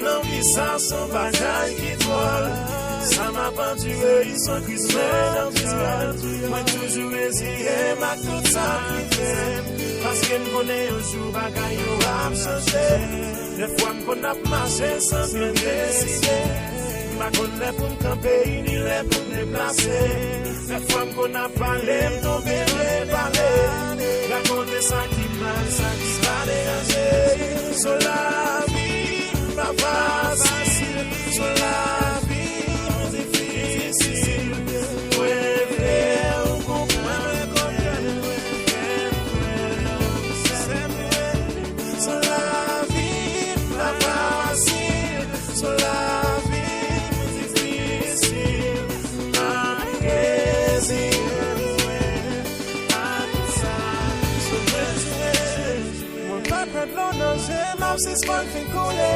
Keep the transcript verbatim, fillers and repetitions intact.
Nan vi sa se yon bagay ki dwòl. Sa m ap andire, i san Kris mwen nan dyòl. Mwen toujou reziye m ak tout sa k rive m. Paske m konnen yon jou bagay yo ap chanje. Dèfwa m konn ap mache san byen deside. M pa konn lè pou m kanpe, ni lè pou m deplase. Dèfwa m konn ap pale, m tonbe nan pale. Rakonte sa ki mal, sa ki pa deranje. So lavi pa fasil, so lavi difisil. Mwen vle w konprann, mwen konprann, mwen konprann. So lavi pa fasil, so lavi difisil. Mwen pa kwè dlo nan je m ap sispann fin koule.